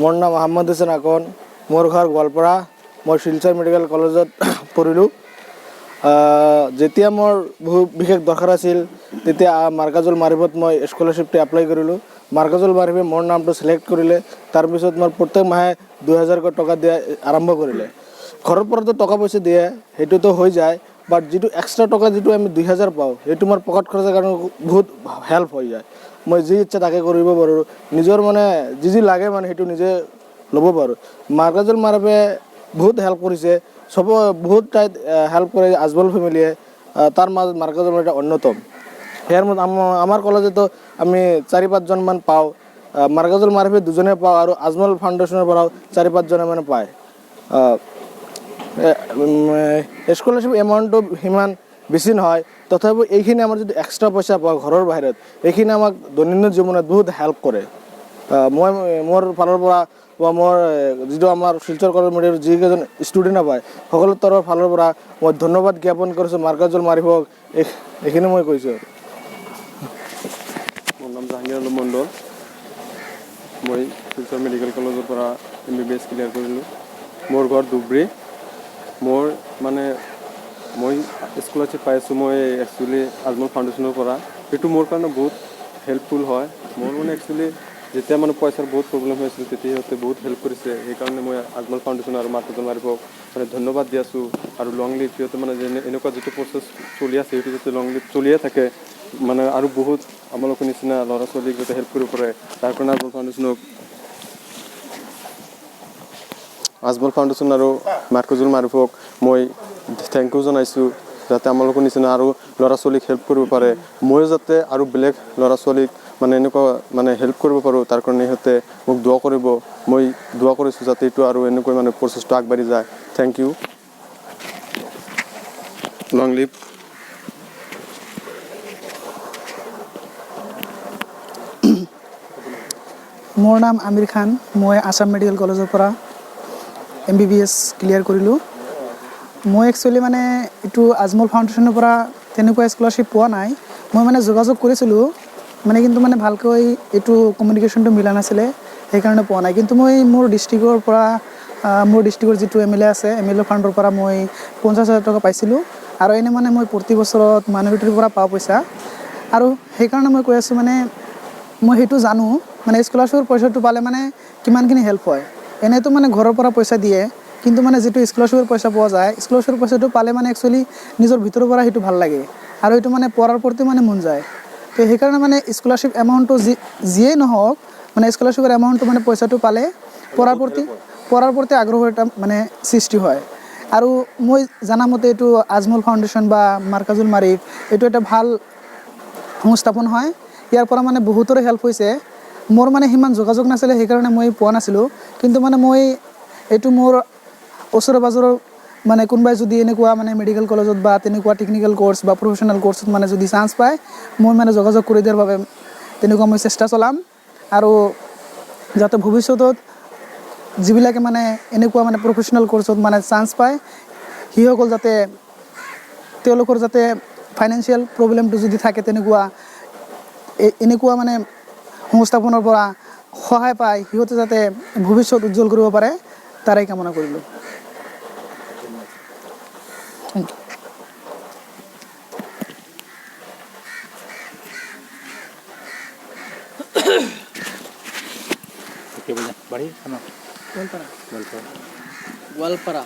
মোৰ নাম আহমদ হুছেইন আকন, মোৰ ঘৰ গোৱালপাৰা। মই শিলচৰ মেডিকেল কলেজত পঢ়িলোঁ। যেতিয়া মোৰ বহুত বিশেষ দৰকাৰ আছিল, তেতিয়া মাৰ্কাজুল মাৰিফত মই স্কলাৰশ্বিপটো এপ্লাই কৰিলোঁ। মাৰ্কাজুল মাৰিফে মোৰ নামটো চিলেক্ট কৰিলে। তাৰপিছত মোৰ প্ৰত্যেক মাহে 2000কৈ টকা দিয়া আৰম্ভ কৰিলে। ঘৰৰ পৰাতো টকা পইচা দিয়ে, সেইটোতো হৈ যায়, বাট যিটো এক্সট্ৰা টকা যিটো আমি 2000 পাওঁ, সেইটো মোৰ পকেট খৰচৰ কাৰণে বহুত হেল্প হৈ যায়। মই যি ইচ্ছা তাকে কৰিব পাৰোঁ, নিজৰ মানে যি যি লাগে মানে সেইটো নিজে ল'ব পাৰোঁ। মাৰ্কাজুল মাৰিফে বহুত হেল্প কৰিছে চব, বহুত ঠাইত হেল্প কৰে আজমল ফেমিলিয়ে। তাৰ মাজত মাৰ্কাজুল এটা অন্যতম। ইয়াৰ মাজত আমাৰ কলেজতো আমি চাৰি পাঁচজনমান পাওঁ। মাৰ্কাজুল মাৰিফে দুজনে পাওঁ আৰু আজমল ফাউণ্ডেশ্যনৰ পৰাও চাৰি পাঁচজনে মানে পায়। স্কলাৰশ্বিপ এমাউণ্টটো সিমান বেছি নহয়, তথাপিও এইখিনি আমাৰ যিটো এক্সট্ৰা পইচা পাওঁ ঘৰৰ বাহিৰত, এইখিনি আমাক দৈনন্দিন জীৱনত বহুত হেল্প কৰে। মই মোৰ ফালৰ পৰা বা মোৰ যিটো আমাৰ শিলচৰ কলেজ মেডিকেল যিকেইজন ষ্টুডেণ্টে পায়, সকলো তৰফ ফালৰ পৰা মই ধন্যবাদ জ্ঞাপন কৰিছোঁ মাৰ্কাজুল মাৰিফক। এইখিনি মই কৈছোঁ আৰু। মোৰ নাম জাহাংগীৰ আলম মণ্ডল। মই শিলচৰ মেডিকেল কলেজৰ পৰা এমবিবিএছ ক্লিয়াৰ কৰিলোঁ। মোৰ ঘৰ ধুবুৰী। মোৰ মানে মই স্কলাৰশ্বিপ পাইছোঁ মই একচুৱেলি আজমল ফাউণ্ডেশ্যনৰ পৰা। সেইটো মোৰ কাৰণে বহুত হেল্পফুল হয়। মোৰ মানে একচুৱেলি যেতিয়া মানে পইচাৰ বহুত প্ৰব্লেম হৈছিল, তেতিয়া সিহঁতে বহুত হেল্প কৰিছে। সেইকাৰণে মই আজমল ফাউণ্ডেশ্যন আৰু মাৰ্কাজুল মাৰিফক মানে ধন্যবাদ দি আছোঁ। আৰু লং লিভ সিহঁতে মানে যেনে এনেকুৱা যিটো প্ৰচেছ চলি আছে, সেইটো যাতে লং লিভ চলিয়ে থাকে, মানে আৰু বহুত আমালোকৰ নিচিনা ল'ৰা ছোৱালীক যাতে হেল্প কৰিব পাৰে, তাৰ কাৰণে আজমল ফাউণ্ডেশ্যন আৰু মাৰ্কাজুল মাৰিফক মই thank U জনাইছোঁ, যাতে আমালোকৰ নিচিনা আৰু ল'ৰা ছোৱালীক হেল্প কৰিব পাৰে। ময়ো যাতে আৰু বেলেগ ল'ৰা ছোৱালীক মানে এনেকুৱা মানে হেল্প কৰিব পাৰোঁ, তাৰ কাৰণে সিহঁতে মোক দোৱা কৰিব। মই দোৱা কৰিছোঁ যাতে এইটো আৰু এনেকৈ মানে প্ৰচেছটো আগবাঢ়ি যায়। Thank you, long live. মোৰ নাম আমিৰ খান। মই আছাম মেডিকেল কলেজৰ পৰা এমবিবিএছ ক্লিয়াৰ কৰিলোঁ। মই একচুৱেলি মানে এইটো আজমল ফাউণ্ডেশ্যনৰ পৰা তেনেকুৱা স্কলাৰশ্বিপ পোৱা নাই। মই মানে যোগাযোগ কৰিছিলোঁ মানে, কিন্তু মানে ভালকৈ এইটো কমিউনিকেশ্যনটো মিলা নাছিলে, সেইকাৰণে পোৱা নাই। কিন্তু মই মোৰ ডিষ্ট্ৰিক্টৰ পৰা, মোৰ ডিষ্ট্ৰিক্টৰ যিটো এমএলএ আছে, এমএলএ ফাণ্ডৰ পৰা মই 50,000 টকা পাইছিলোঁ। আৰু এনে মানে মই প্ৰতি বছৰত মাইনৰিটিৰ পৰা পাওঁ পইচা। আৰু সেইকাৰণে মই কৈ আছোঁ, মানে মই সেইটো জানো, মানে স্কলাৰশ্বিপৰ পইচাটো পালে মানে কিমানখিনি হেল্প হয়। এনেইতো মানে ঘৰৰ পৰা পইচা দিয়ে, কিন্তু মানে যিটো স্কলাৰশ্বিপৰ পইচা পোৱা যায়, স্কলাৰশ্বিপৰ পইচাটো পালে মানে একচুৱেলি নিজৰ ভিতৰৰ পৰা সেইটো ভাল লাগে আৰু এইটো মানে পঢ়াৰ প্ৰতি মানে মন যায়। তো সেইকাৰণে মানে স্কলাৰশ্বিপ এমাউণ্টটো যিয়েই নহওক, মানে স্কলাৰশ্বিপৰ এমাউণ্টটো মানে পইচাটো পালে পঢ়াৰ প্ৰতি আগ্ৰহ এটা মানে সৃষ্টি হয়। আৰু মই জনামতে এইটো আজমল ফাউণ্ডেশ্যন বা মাৰ্কাজুল মাৰিফ, এইটো এটা ভাল সংস্থাপন হয়। ইয়াৰ পৰা মানে বহুতৰে হেল্প হৈছে। মোৰ মানে সিমান যোগাযোগ নাছিলে, সেইকাৰণে মই পোৱা নাছিলোঁ। কিন্তু মানে মই এইটো মোৰ ওচৰে পাজৰৰ মানে কোনোবাই যদি এনেকুৱা মানে মেডিকেল কলেজত বা তেনেকুৱা টেকনিকেল কৰ্চ বা প্ৰফেচনেল কৰ্চত মানে যদি চান্স পায়, মই মানে যোগাযোগ কৰি দিয়াৰ বাবে তেনেকুৱা মই চেষ্টা চলাম। আৰু যাতে ভৱিষ্যতত যিবিলাকে মানে এনেকুৱা মানে প্ৰফেচনেল কৰ্চত মানে চান্স পায়, সেইসকল যাতে তেওঁলোকৰ যাতে ফাইনেন্সিয়েল প্ৰব্লেমটো যদি থাকে, তেনেকুৱা এনেকুৱা মানে সংস্থাপনৰ পৰা সহায় পায়, সিহঁতে যাতে ভৱিষ্যত উজ্জ্বল কৰিব পাৰে, তাৰেই কামনা কৰিলোঁ। Thank you. বাড়ি? গোৱালপাৰা। গোৱালপাৰা।